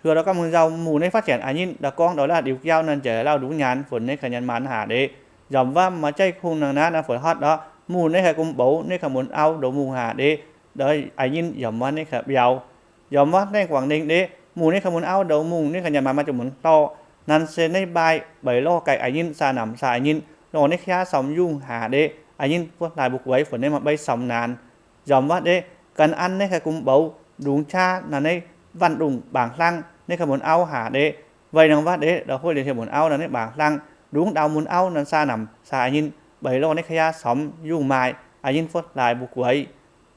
Taux dauh gamh hmz nzauh mungh naaiv faatv janx a'nyinv ndau gorngv ndau laav ndiux jauv naaic njiec lauh ndungx nyanc funx naaiv ka'nyanc maanc haac ndeic. Nzamc waav maaih jaiv kungx nangh naaiv naaiv fu'jueiv hotv ndortv mungh naaiv ka'gum mboux naaiv ka'munx auv ndoux mungh haac ndeic. Ndortv a'nyinv nzamc waav naaiv ka'biauv. Nzamc waav naaiv guangc ningx ndeic mungh naaiv ka'munx auv ndoux mungh naaiv ka'nyanc maanc maaih zuqc munx dorh. Naaiv se naaiv mbaih beic lorh gaengh a'nyinv saa namc saa a'nyinv lorh naaiv ka'yav somx yungh haac ndeic. A'nyinv buov laaih mbuo gueix funx naaiv maaih beiv somx naanc. Nzamc waav ndeic gan an naaiv ka'gum mboux ndungx qaqv naaiv naaiv waanc ndungh mbaangc hlang naaiv ka'munx auv haac ndeic. Weic naaiv waav ndeic ndortv huotv liuz hieh munx auv naaiv naaiv mbaangc hlang ndungx ndau munx auv naaiv saa namc saa a'nyinv beic lorh naaiv ka'yav somx yungh maaih a'nyinv buov laaih mbuo gueix.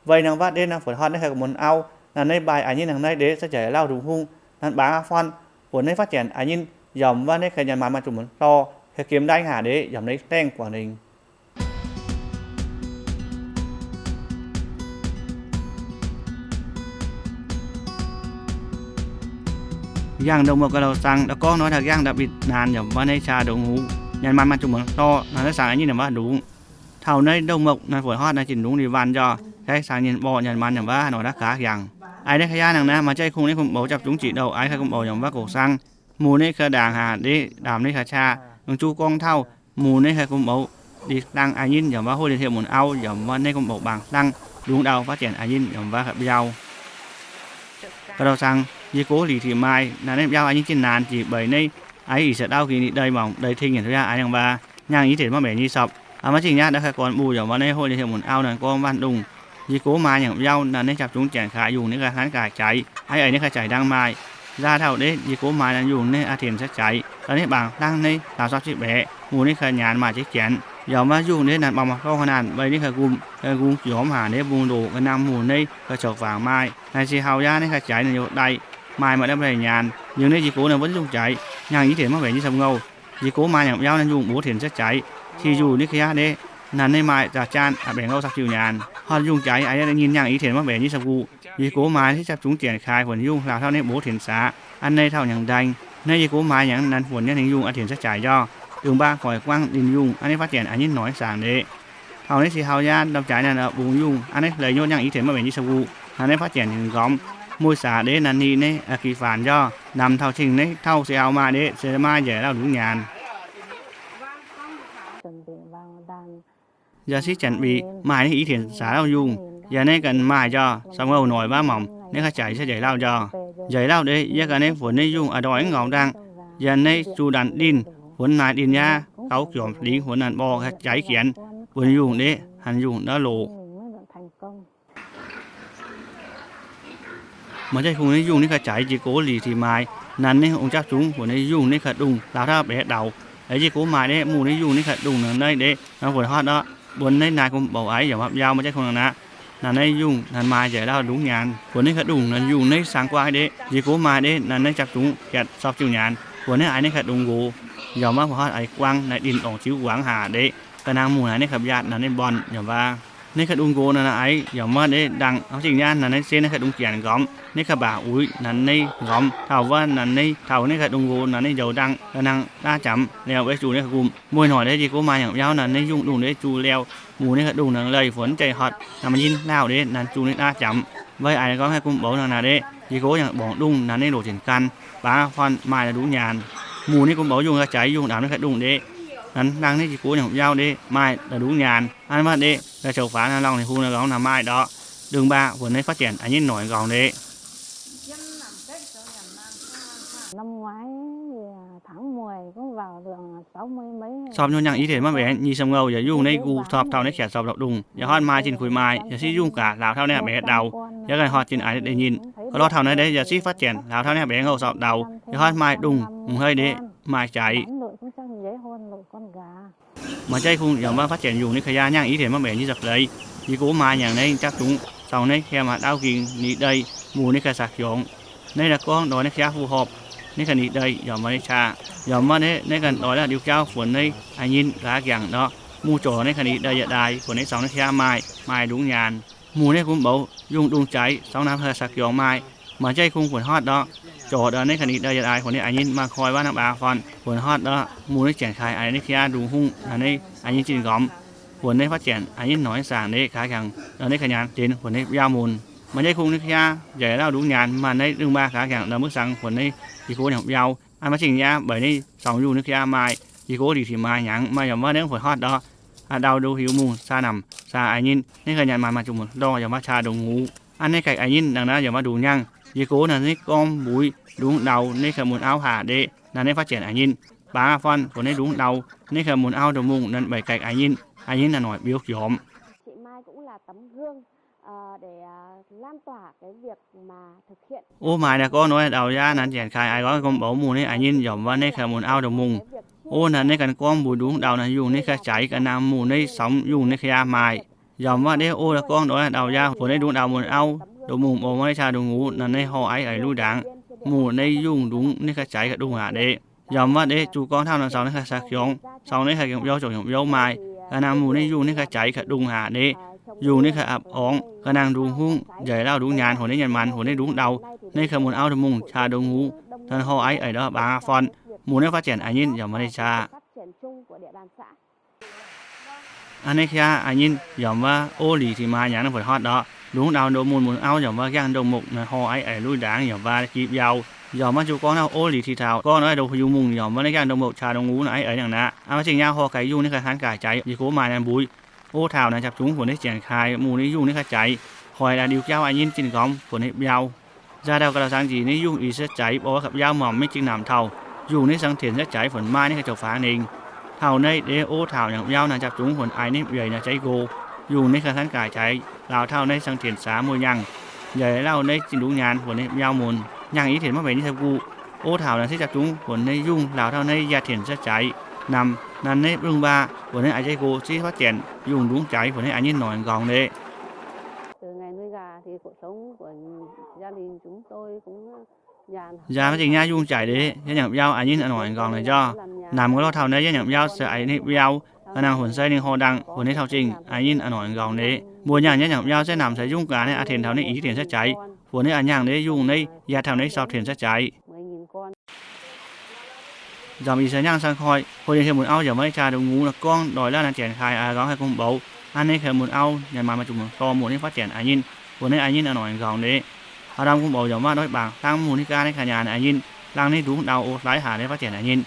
Weic naaiv waav ndeic naaiv fu'jueiv hotv naaiv ka'munx auv naaiv naaiv mbaih a'nyinv nangh naaiv ndeic za'gengh lauh ndungx hungh naaiv mbaangc a'fon funx naaiv faatv janx a'nyinv nzamc waav naaiv ka'nyanc maanc maaih zuqc munx dorh ka'giem ndaangc haac ndeic nzamc naaiv daengh guangc ningx. Yangh ndongh mouc ga'ndau zangx ndau gorngv nor, yangh ndau bitv naanc yaac mv baac naaiv qaqv ndongc hungh nyanc maanc maaih zuqc muonz dorh naaiv zangx a'nyinv yaac mv baac ndungx. Taux naaiv ndongh mouc naaiv fu'jueiv hotv naaiv zinh ndungx ndie-waanh njoh, jaiv zangx nyei mborqv nyanc maanc yaac mv baac nor naaiv gaax yangh. Aa, naaiv ka'yav nangh naaiv maaih jaiv kungx naaiv gomh mboux japv zungv ziqc ndouh, aa, naaiv gaax gomh mboux yaac mv baac gox saangv. Mungh naaiv gaax ndaangc haac ndeic ndaamv naaiv gaax qaqv, lungh zuqc gorngv tauv, mungh naaiv gaax gomh mboux ndie-hlang a'nyinv yaac mv baac huotv liuz hieh munx auv yaac mv baac naaiv gomh mboux mbaangc hlang ndungx ndau faatv janx a'nyinv yaac mv baac ga'biauv. Ga'ndau zangx yie gox liqc tiqc maaih naaiv naaiv biauv a'nyinv jienv naanc jiex mbeix naaiv, aa, ih zanc dauh gingx ninh ndeic mangc ndeic tengx nyanc tov yaac aa, yangh waac nyangh i tenx maiv mbenc nyei sopv, aa, maiv zingh nyaav ndau gaax gorn mbuo yaac mv baac naaiv huotv liuz hieh munx auv naaiv gorngv waanc ndongh. Yie gox maaih yangh biauv naaiv naaiv japv zungv janx kaaix yungh naaiv gaax hnangv gaax jaaix, aa, ih naaiv gaax jaaix ndaangc maaih. Nzaa taux ndeic yie gox maaih naaiv yungh naaiv aa tenx caqv jaaix, ndau naaiv mbaangc hlang naaiv laauh sopv jienv mbaeqc, mungh naaiv gaax nyaanc maaih jiex janx, yaac mv baac yungh naaiv naanc mbaaux mangc gorngv haaix naanc mbeix naaiv gaax gumh, gaax gungx jomc haac naaiv mbungh ndoqc gaax naaiv mungh naaiv gaax coux faangx maaih. Naaiv se hau yaav naaiv gaax jaaix naaiv youz daaih maaih maaih ndau mbaih nyaanh. Yungh naaiv yie gox naaiv wuov yungh jaaix, yangh i tenx maiv mbenc nyei sopv ngouh. Yie gox maaih yangh biauv naaiv yungh mbuox tenx caqv jaaix, qiex yuqc naaiv gaax yaav naaiv naanc naaiv maaih zaux jaanh aa mbenc ngouh sopv jienv nyaanh. Horpc yungh jaaix aa, yie nyinh yangh i tenx maiv mbenc nyei sopv guv. Yie gox maaih naaiv japv zungv janx kaaix funx yungh laauh tauv naaiv mbuox tenx saax, aa, naaiv taux nyangc ndaeng naaiv yie gox maaih yaac naanc funx nyei ninh yungh aa tenx caqv jaaix njoh. Dongh mv baac goix guangv ninh yungh aa naaiv faatv janx a'nyinv noic saangc ndeic. Taux naaiv se hau yaav ndau jaaix naaiv mbungx yungh aa naaiv leiz nyotv yangh i tenx maiv mbenc nyei sopv guv. Naanc naaiv faatv janx ninh nqormx mueiz saax ndeic naanc ninh naaiv aa gix faanx njoh. Namx taux cing naaiv tauv se hau maaih ndeic se maaih njiec lauh ndungx nyaanh. Yaac sieqv janx mbic maaih naaiv i tenx saax lauh yungh. Yaac naaiv ganh maaih njoh, sopv ngouh noic mbav mangc naaiv gaax jaaix se njiec lauh njoh. Njiec lauh ndeic yie ganh naaiv funx naaiv yungh aa ndoih mv nqormx ndaangc. Yaac naaiv zuqc ndanc linh, funx naaic linh yaav gauh jomc lingx funx naanc mborqv gaax jaaix jienx, funx yungh ndeic hanc yungh ndau loc. Maaih jaiv kungx naaiv yungh naaiv gaax jaaix jiex gox liqc tiqc maaih, naanc naaiv ong japv zungv funx naaiv yungh naaiv gaax dungh laauh tauv mbaeqc ndau. Jiex gox maaih naaiv mungh naaiv yungh naaiv gaax dungh naaiv naaiv ndeic naaiv funx hotv ndortv mbuo naaiv naaic gomh mboux aiv yaac mv baac biauv maaih jaiv kungx naaiv naaiv. Naanc naaiv yungh naanc maaih njiec lauh ndungx nyaanh, funx naaiv gaax dungh naanc yungh naaiv saang guaav ndeic. Jiex gox maaih ndeic naanc naaiv japv zungv biatc sopv jienv nyaanh, funx naaiv aiv naaiv gaax dungh nqox, yaac mv baac funx hotv aiv guangv naaiv linh longc ziux wangc haac ndeic. Ga'naang mungh naaiv naaiv gaax mbiaatc naanc naaiv mborn yaac mv baac naaiv gaax dungh nqox naanc naaiv aiv yaac mv baac ndeic ndaangc hnangv zingh nyaanh naanc naaiv zieqv naaiv gaax dungh janx nqormx, naaiv gaax mbaac uix naanc naaiv nqormx taux wuov naanc naaiv taux naaiv gaax dungh nqox naanc naaiv njoux ndaangc ga'naang daav jamx liouh weic zuqc naaiv gaax gumh. Mueiz noic ndeic jiex gox maaih yangh biauv naanc naaiv yungh dungh ndeic zuqc liouh mungh naaiv gaax dungh naanc leiz funx jaiv hotv naaiv maaih njinh lauh ndeic naanc zuqc naaiv daav jamx. Weic aiv gorngv haih gomh mboux naanc naaiv ndeic jiex gox yangh mborngx dungh naanc naaiv loc zienx gan baav fon maaih ndungx nyaanh. Mungh naaiv gomh mboux yungh gaax jaaix yungh ndaamv naaiv gaax dungh ndeic naanc ndaangc naaiv jiex gox yangh biauv ndeic maaih ndungx nyaanh. Hnangv mv baac ndeic ga'couc faanx naaiv lorngh ninh hung naaiv lorngx naaiv maaih ndorqc. Dongh mv baac funx naaiv faatv janx a'nyinv noic nqorngx ndeic. Sopv nyungc yangh i tenx maiv mbenc nyei sopv ngouh yaac yungh naaiv gu sopv taux naaiv qatv sopv lorqc dungh, yaac hotv maaih zinh kuiv maaih, yaac sieqv yungh gaax laauh tauv naaiv mbaeqc ndau. Yaac ganh horpc zinh aiv deix nyinh, ga'lorh taux naaiv ndeic yaac sieqv faatv janx laauh tauv naaiv mbaeqc ngouh sopv ndau, yaac hotv maaih dungh mungh hei ndeic maaih jaaix. Maaih jaiv kungx yaac mv baac faatv janx yungh naaiv gaax yaav nyangh i tenx maiv mbenc nyei sopv leiz. Yie gox maaih yangh naaiv japv zungv caux naaiv hemx maaih dauh gingx ninh ndeic mungh naaiv gaax saax-kiongx. Naaiv ndau gorngv ndortv naaiv gaax fuqv horpc, naaiv gaax ninh ndeic yaac mv baac naaiv qaqv, yaac mv baac naaiv gaax ndortv lauh ndiux jauv funx naaiv a'nyinv gaax giangc ndorqc. Mungh zorc naaiv gaax ninh ndeic yaac daaih funx naaiv caux naaiv gaax maaih, maaih ndungx nyaanh. Mungh naaiv gaax gomh mboux yungh dungh jaaix caux naaiv gaax saax-kiongx maaih. Maaih jaiv kungx funx hotv ndorqc, zorc ndortv naaiv gaax ninh ndeic yaac daaih funx naaiv a'nyinv maaih koi waav naaiv baav fon funx hotv ndorqc. Mungh naaiv janx kaaix aiv naaiv gaax ndungx hungh naaiv a'nyinv zinh nqormx, funx naaiv faatv janx a'nyinv noic saangc ndeic gaax giangc ndortv naaiv gaax nyaanh zenx funx naaiv biauv mun. Maaih jeiv kungx ninh kaav njaaic lauh ndungx nyaanh maaih naaiv lungh baa gaax gaengh ndau mbuov sangx funx naaiv yie gox nyangc biauv. An maaih zingh nyaav mbeix naaiv saungx yungh ninh kaav maaih, yie gox lic sic maaih hnyangx maaih yaac mv baac naaiv fuix hotv ndorqc. Aa ndau ndu hiuv mungh saa namc saa a'nyinh naaiv kaav nyaanh maanc maaih zuqc muonc dorngh yaac mv baac qaqv ndongc haaix. An naaiv gaengh a'nyinh naaic naaiv yaac mv baac ndungx nyangh. Yie gox naaiv ninh gorngv mbuix ndungx ndau naaiv kaav muonc auv haac ndeic naaiv naaiv faatv zienc a'nyinh. Baac fun funx naaiv ndungx ndau naaiv kaav muonc auv ndoh mungh naaiv mbeix gaengh a'nyinh, a'nyinh naaiv noic biouv jomc. Ov maaih naaiv gorngv nor ndau yaac naaiv janx kaaix aix gorngv gomh mboux mungh naaiv a'nyinh yaac mv baac naaiv kaav muonc auv ndoh mungh. Ov naaiv naaiv ganh gorngv mbuix ndungx ndau naaiv yungh naaiv kaav jaaix ganh nangh mungh naaiv saungx yungh naaiv kaav yaac maaih. Yaac mv baac naaiv ov naaiv gorngv nor ndau yaac funx naaiv ndungx ndau muonc auv ndoh mungh mbuo maiv qaqv ndongc haaix naaiv naaiv horh aiv aic luiv ndaangc. Mungh naaiv yungh ndungx naaiv kaav jaaix ganh ndongc haaix ndeic. Yaac mv baac naaiv zuqc gorngv taux naaiv saungx naaiv kaav saqv qongx, saungx naaiv kaav gengh biauv zoqc nyungc biauv maaih, ganh nangh mungh naaiv yungh naaiv kaav jaaix ganh ndongc haaix ndeic. Yungh naaiv kaav apv orngx ganh nangh ndungx hungv njaaic lauh ndungx nyaanh funx naaiv nyanc maanc funx naaiv ndungx ndau naaiv kaav muonc auv ndoh mungh qaqv ndongc haaix. Daaih horh aiv aic ndorqc baac fun mungh naaiv faatv zienc a'nyinh yaac mv baac naaiv qaqv An naaiv kaav a'nyinh yaac mv baac ov lic sic maaih hnyangx naaiv fuix hotv ndorqc. Ndungx ndau ndoh mungh muonc auv yaac mv baac gaengh ndongh mokc naaiv horh aiv aic luiv ndaangc yaac mv baac giv biauv. Yaac mv baac zuqc gorngv taux ov lic sic taux gorngv nor ndoh hiuv mungh yaac mv baac naaiv gaengh ndongh mokc qaqv ndongc haaix naaiv aiv aic nangc naaiv. An maaih zingh nyaav horh gaax yungh naaiv kaav hnangv gaax jaaix yie gox maaih naaiv mbuix. Ov taux naaiv japc zungv funx naaiv janx kaaix mungh naaiv yungh naaiv kaav jaaix hoic naaiv ndiux jauv a'nyinh zinh gormx funx naaiv biauv. Nzaaih ndau ga'ndauh zangx njiec naaiv yungh ih setv jaaix borv ga'biauv mangc maiv jingx namc taux yungh naaiv saeng-tienc setv jaaix funx maaih naaiv ga'jouv faangx ningx. Taux naaiv deix ov taux nyangc biauv naaiv japc zungv funx aiv naaiv mbieic naaiv jaiv go. Yungh naaiv ganh hnangv gaax jaaix lauz taux naaiv saeng-tienc saax mueiz nyangh, njaaic lauh naaiv zinh ndungx nyaanh funx naaiv biauv munc. Nyangh i tienc maiv mbenc nyei se guh. Ov taux naaiv se japc zungv funx naaiv yungh lauz taux naaiv yaac tienc setv jaaix namc naaiv naaiv lungh baa funx naaiv aiv jaiv go ziv faatv zienc yungh ndungx jaaix funx naaiv a'nyinh noic nqorngx ndeic. Nzaaih maiv zingh nyaav yungh jaaix ndeic yie nyangc biauv a'nyinh noic nqorngx ndeic njorv. Namx ga'lorh taux naaiv yie nyangc biauv se aiv naaiv biauv ga'nangh funx sai ninh horh ndangh funx naaiv taux zingh a'nyinh noic nqorngx ndeic. Mbuo nyangh nyei nyangc biauv se namx se yungh gaax naaiv a'tienx taux naaiv i tienc setv jaaix funx naaiv a'nyangh naaiv yungh naaiv yaac taux naaiv saau tienc setv jaaix. Nzamc ih se nyangh sang koi, hoi ninh heuc muonc auv yaac maiv qaqv ndongc ngux naaiv gorngv doix lauh naaiv janx kaaix aix gorngv haih gong mboux. An naaiv kaaix muonc auv nyanc maanc maaih zuqc muonc dorh mungh naaiv faatv janx a'nyinh, funx naaiv a'nyinh a'noic nqorngx ndeic. A'ndam gong mboux yaac maiv doix bangc hlaang mungh naaiv gaav naaiv kaaix nyaanh a'nyinh, hlaang naaiv ndungx ndau o hlaiv haac naaiv faatv janx a'nyinh.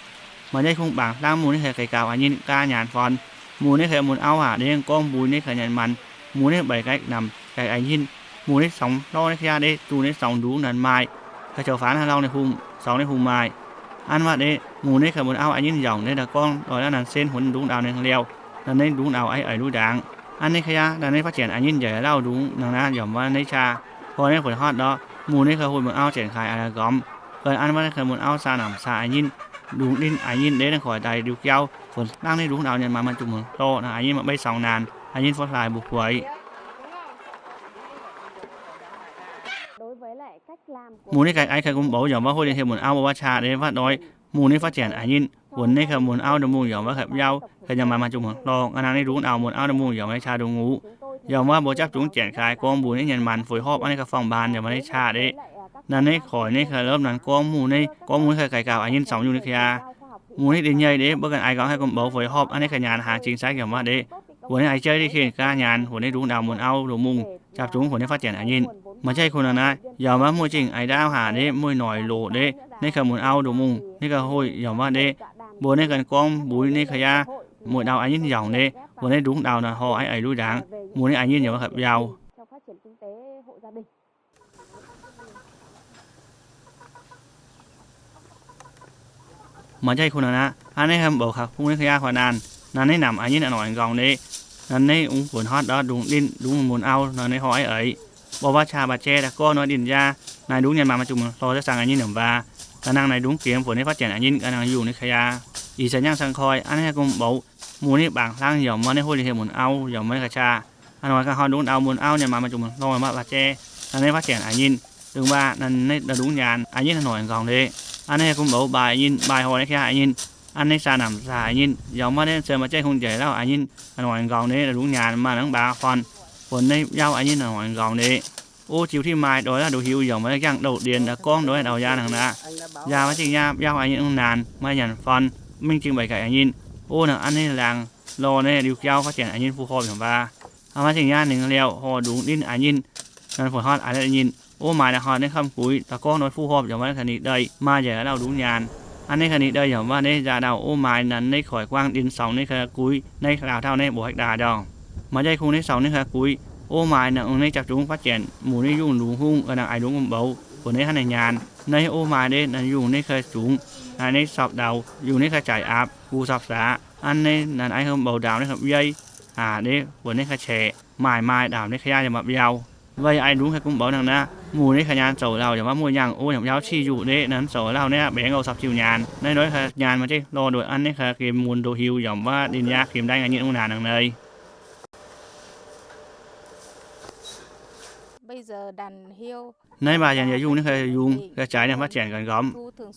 Maaih jeiv kungx bangc hlaang mungh naaiv kaaix ga'gauh a'nyinh gaav nyaanh fun. Mungh naaiv kaaix muonc auv haac ndeic gorngv mbui naaiv kaaix nyanc maanc, mungh naaiv mbaic gaeqv namx gaeqv a'nyinh, mungh naaiv saungx hlorv naaiv qaqv ndeic zuqc naaiv saungx ndungx naaiv maaih, kaaix caux faanx haaix lauh naaiv hungh, saungx naaiv hungh maaih. An waac ndeic mungh naaiv kaaix muonc auv a'nyinh yaac ndeic daaih gorngv doix lauh naaiv senv hunx ndungx ndau ninh liouh, naaiv naaiv ndungx ndau aiv aic luiv ndaangc. An naaiv kaaix yaac naaiv naaiv faatv janx a'nyinh njaaic lauh ndungx naaiv naaiv yaac maiv naaiv qaqv, hoi naaiv funx hotv ndorqc, mungh naaiv kaaix hoic muonc auv janx kaaix aix gormx. Ganh an waac naaiv kaaix muonc auv saa namx saa a'nyinh, ndungx ninh a'nyinh ndeic naaiv koic daaih ndiux jauv funx hlaang naaiv ndungx ndau nyanc maanc maaih zuqc muonc dorh naaiv a'nyinh maaih beiv saungx naanc, a'nyinh fov hlaaix mbuo kueix. Mungh naaiv gaengh aiv kaaix gong mboux yaac maiv hoic ninh heuc muonc auv mbuo waac qaqv ndeic waac doix. Mungh naaiv faatv janx a'nyinh, funx naaiv kaaix muonc auv ndeic mungh yaac maiv kaaix biauv, kaaix nyanc maanc maaih zuqc muonc dorh, ganh naaiv ndungx ndau muonc auv ndeic mungh yaac maiv qaqv ndongc ngux. Yaac maiv mbuo japv zungv janx kaaix gorngv mbuo naaiv nyanc maanc fuix hopv an naaiv kaaix forng-mbaanx yaac maiv naaiv qaqv ndeic. Naaiv naaiv koic naaiv kaaix lopv naanc gorngv mungh naaiv, gorngv mungh naaiv kaaix ga'gauh a'nyinh saungx yungh naaiv kaaix aqv. Mungh naaiv dinh nyei ndeic mbuo ganh aiv gorngv haih gong mboux fuix hopv an naaiv kaaix nyaanh hnaangx cingx saiv yaac maiv ndeic. Funx naaiv aiv jeiv ndeic kinh gaav nyaanh, funx naaiv ndungx ndau muonc auv ndeic mungh, japv zungv funx naaiv faatv janx a'nyinh. Maaih jeiv kungx naaiv naaiv yaac maiv mueiz zingh aiv ndaauv haac ndeic mueiz noic loc ndeic naaiv kaaix muonc auv ndeic mungh naaiv kaaix hoic yaac maiv ndeic. Mbuo naaiv ganh gorngv mbuix naaiv kaaix yaac mueiz ndau a'nyinh yaac ndeic, mbuo naaiv ndungx ndau naaiv horh aiv aic luiv ndaangc, mungh naaiv a'nyinh yaac maiv kaaix biauv. Maaih jeiv kungx naaiv naaiv, an naaiv haih mbuox kaux kungx naaiv kaaix yaac kuaaiv naanh, naaiv naaiv namx a'nyinh a'noic nqorngx ndeic. Naaiv naaiv ungx funx hotv ndortv ndungx ninh ndungx muonc auv naaiv naaiv horh aiv aic. Mbuo waac qaqv baac jaiv daaih gorngv nor ninh jaa naaiv ndungx nyanc maanc maaih zuqc muonc dorh za'gengh a'nyinh yaac mv baac, ganh nangh naaiv ndungx jiex funx naaiv faatv janx a'nyinh ganh nangh yungh naaiv kaaix yaac. Ih zanc nyangh sang koi an naaiv haih gong mbuox mungh naaiv bangc hlang yaac maiv naaiv hoic ninh heuc muonc auv yaac maiv kaaix qaqv. A'noic ganh horh ndungx ndau muonc auv nyanc maanc maaih zuqc muonc dorh mv baac baac jaiv naaiv naaiv faatv janx a'nyinh, dongh baac naaiv naaiv ndungx nyaanh a'nyinh a'noic nqorngx ndeic. An naaiv haih gong mbuox baaix a'nyinh, baaix horh naaiv kaaix yaac a'nyinh, an naaiv saa namx saa a'nyinh, yaac maiv naaiv se maaih jaiv kungx njaaic lauh a'nyinh a'noic nqorngx ndeic, ndungx nyaanh maaih nangv baac fun, funx naaiv biauv a'nyinh a'noic nqorngx ndeic. O ziux tiv maaih doix lauh nduqc hiuv yaac maiv jangx douc ndiex daaih gorngv doix dauh yaac nangh naaiv. Yaac maiv zingh yaac biauv a'nyinh a'nungv naanc maaih nyanc fun, mingh jingx mbaic gaax a'nyinh. O naaiv an naaiv laangz lorh naaiv liuz biauv faatv janx a'nyinh fu horpc yaac mv baac, maiv zingh yaac ningx liouh horh ndungx ninh a'nyinh Nanv fuonc hotv a'nyinh, ov maaix naaiv hotv ninh kamv guix, da'gorngv nor fuqv horpc yaac maiv ka'nix deix, maaih njaih lauh ndungx nyaanh. Aa, ninh ka'nix deix yaac maiv, ninh nza'ndaauh ov maaix nanv ninh koiv guangv ndin song ninh ka'guix naaiv laauh tauv ninh mbuo haih daaih ndorngc. Maaih jaiv kungx ninh song ninh ka'guix, ov maaix naaiv ninh japv zungv fatv janx muc ninh yungh ndungx hungh, nangh aiv ndungx mbu'mboux, bun ninh hnangv naaiv nyaanh. Naaiv ov maaix ninh yungh ninh ka'zungx, naaiv ninh sopv ndau, yungh ninh ka'jaiv aapv, guv sopv saax, an ninh naaiv aiv mbu'mboux ndaauh ninh ka'bieiv, aa, ninh bun ninh ka'qaeqc, maaih maaih ndaauh ninh ka'yaah yaac maaih biauv. Weic aiv ndungx ka'gu'mboux nangh naaiv, muc ninh ka'nyaanh zoux lauh yaac maiv muoz-nyangh ov, yaac biauv ciqv yuqc ninh, naaiv zoux lauh ninh aqv, mbenc gauh sopv-ciuh nyaanh. Naaiv ndortv ka'nyaanh maaih jeiv lorh nduqc an ninh ka'gem mun ndoqc hiuv yaac maiv ninh yaac gem ndaangc nyei ungv naanc nangc naaiv. Naaiv mbaah yaac yungh ninh ka'yungz ka'jaiv ninh fatv janx ganh nqormh,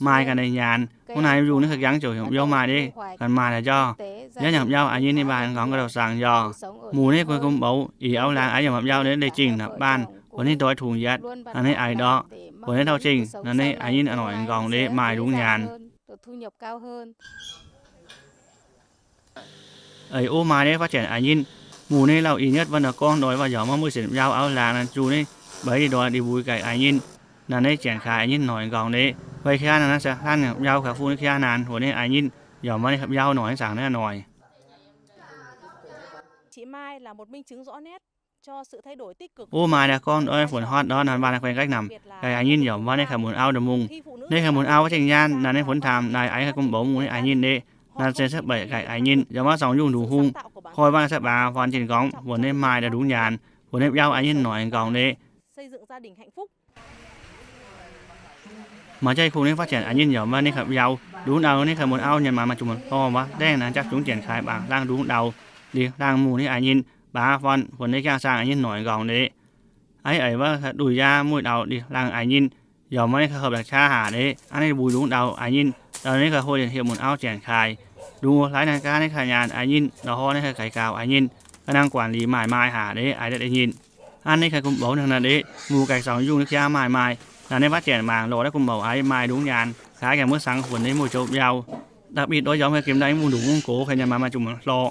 maaih ganh ninh nyaanh. Ungv naaiv yungh ninh ka'jangv ziouc yaac biauv maaih ninh ganh maaih la'jauv. Yaac yaac biauv a'nyinh ninh mbaah nqorngv ga'douh saangx yaac, muc ninh ka'gu'mboux ih auv laangz aiv yaac maaih biauv ninh leih zingh naaiv baanh, bun ninh doix tungx yietv, naaiv ninh aiv ndorqc, bun ninh tauv zingh, naaiv ninh a'nyinh a'noic nqorngv ninh maaih ndungx nyaanh. Eix ov maaih ninh fatv janx a'nyinh, muc ninh lauh ih nyetv wuov nor gorngv ndoih wuov yaac maiv mueiz sienx biauv auv laangz naaiv zuqc ninh mbeix ndorqc ndin mbuix gaengh a'nyinh, naaiv ninh janx kaaix a'nyinh noic nqorngv ninh. Weic kaav naaiv naaiv se hnangv biauv kaav fuqv ninh kaav naanc wuov ninh a'nyinh, yaac maiv ninh kaav biauv noic saangx naaiv noic. Ov maaih naaiv gorngv ndoih fuonc hotv ndortv naaiv mbaah naaiv guaix gaeqv namc gaengh a'nyinh yaac maiv ninh kaav mun auv ndorm mungh. Ninh kaav mun auv wuov ceng nyaanh naaiv ninh funx taamh naaiv aiv kaav gu'mboux muc ninh a'nyinh ninh, naaiv se sepv beic gaengh a'nyinh yaac maiv song yungh ndungx hungh. Koi maiv sepv baax fan jin nqorngv wuov ninh maaih ndungx nyaanh, wuov ninh biauv a'nyinh noic nqorngv ninh. Maaih jaiv kungx ninh fatv janx a'nyinh yaac maiv ninh kaav biauv. Ndungx ndau ninh kaav mun auv nyanc maanc maaih jomc muonc dorh wuov, laengh naaiv japv zungv janx kaaix baac hlang ndungx ndau, liuz hlang muc ninh a'nyinh baax fan, wuov ninh jangx saang a'nyinh noic nqorngv ninh. Aa, eix wuov duih yaav muic ndau liuz hlang a'nyinh, yaac maiv ninh kaav hopv daaih qaqv haac ninh, an ninh mbuix ndungx ndau a'nyinh, ndau ninh kaav hoi lienc hieh mun auv janx kaaix. Ndungx wuov hlaaix naaiv gaav ninh kaav nyaanh a'nyinh, ndau hov ninh kaav gaix gaux a'nyinh, ga'nangv guanc liuz maaih maaih haac ninh, aiv ndiev nyinh. An ninh kaav gu'mboux nangh naaiv ninh, muc gaengh song yungh ninh kaav maaih maaih, naaiv ninh fatv janx mangc lorz naaiv gu'mboux aiv maaih ndungx nyaanh, kaav gaengh mueiz saangx funx ninh muoz-jouv biauv. Da'bitv ndoih yaac kaav gem ndaangc muoz-ndungx mungv gox kaav nyanc maanc maaih jomc muonc dorh.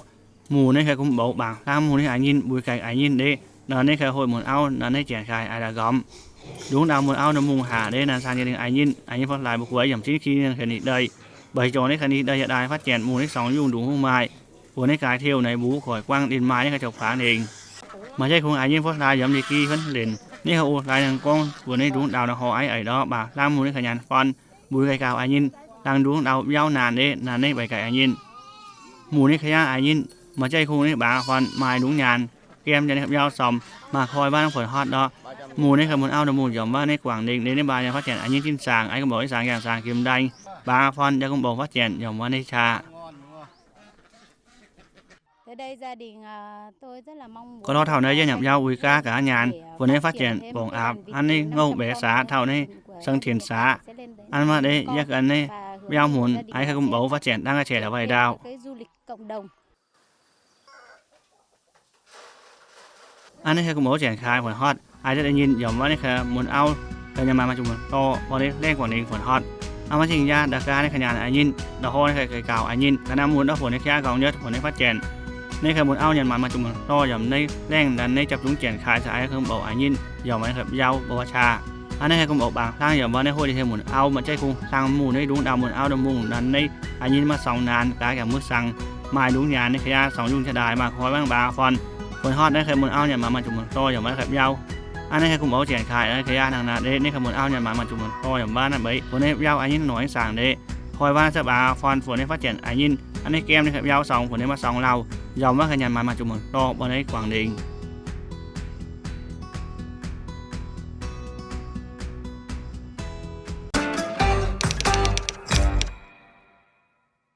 Muc ninh kaav gu'mboux baac hlang muc ninh a'nyinh mbuix gaengh a'nyinh ninh, naaiv ninh kaav hoi mun auv naaiv ninh janx kaaix aiv daaih nqormh. Ndungx ndau mun auv ndorm mungh haac ninh, naaiv saang nyei lingh a'nyinh, a'nyinh fov laaix mbuo guaix yaac mv cingv ki ninh kaav nix deix. Mbeix jongc ninh kaav nix deix yietc daaih fatv janx muc ninh song yungh ndungx hungh maaih, wuov ninh gaaix tiuv naaiv mbuo koiv guangv ninh maaih ninh kaav jouv kuaangx ningx. Maaih jaiv kungx a'nyinh fov laaix yaac mv liuz ki huonv lenc, ninh kaav o laaix nangh gorngv wuov ninh ndungx ndau nangh hov aiv eix ndorv baac hlang muc ninh kaav nyanc fan, mbuix gaengh gaux a'nyinh, hlang ndungx ndau biauv naanc ninh, naaiv ninh mbeix gaengh a'nyinh. Muc ninh kaav yaav a'nyinh, maaih jaiv kungx ninh baax fan maaih ndungx nyaanh, gaem jiex ninh kaav biauv somh, maaih koi mbaanh fuonc hotv ndorv. Muc ninh kaav mun auv ndorm mungh yaac maiv ninh guangc ningx ninh, ninh mbaah yaac fatv janx a'nyinh jin saangx, aiv gu'mboux ih saangx yangh saangx gem ndaangc, baax fan yaac gu'mboux fatv janx yaac maiv ninh qaqv. Gorngv lorz taux naaiv yie nyanc biauv uix gaav gaax nyaanh, funx ninh fatv janx mbongc aapv, an ninh ngouh mbaeqc saax taux ninh seng tienx saax, an maiv deix yie ganh ninh biauv hmunx, aiv kaav gu'mboux fatv janx dangv ga'qiex la'waih ndaauv. An ninh kaav gu'mboux janx kaaix funx hotv, aiv ndiev nyinh yaac maiv ninh kaav mun auv, kaav nyanc maanc maaih jomc muonc dorh, mborqv ninh laengh guangc ningx funx hotv. An maiv cingx yaac ndau gaav ninh kaav nyanc a'nyinh, ndau hov ninh kaav gaix gaux a'nyinh, gaax naaiv mun ndorv funx ninh qaqv nqorngv nyutv funx ninh fatv janx. Ninh kaav mun auv nyanc maanc maaih jomc muonc dorh yaac maiv ninh laengh naaiv ninh japv zungv janx kaaix caux aiv kaav gu'mboux a'nyinh, yaac maiv ninh kaav biauv mbuo waac qaqv. An ninh kaav gu'mboux baac hlang yaac maiv ninh hoi ninh hieh mun auv maaih jaiv kungx hlang muc ninh ndungx ndau mun auv ndorm mungh naaiv ninh a'nyinh maaih song naanc gaax gaax mueiz saangx, maaih ndungx nyaanh ninh kaav yaav song yungh jiex daaih maaih koi mbaanh baax fan. Funx hotv ninh kaav mun auv nyanc maanc maaih jomc muonc dorh yaac maiv kaav biauv. An ninh kaav gu'mboux janx kaaix ninh kaav yaav nangh naaic ndeic ninh kaav mun auv nyanc maanc maaih jomc muonc dorh yaac maiv ninh mbeix funx ninh biauv a'nyinh noic saangx ndeic, koi mbaanh za'baac fan funx ninh fatv janx a'nyinh. An ninh gaem ninh kaav biauv song funx ninh maaih song lauh, yaac maiv kaav nyanc maanc maaih jomc muonc dorh mborqv ninh guangc ningx.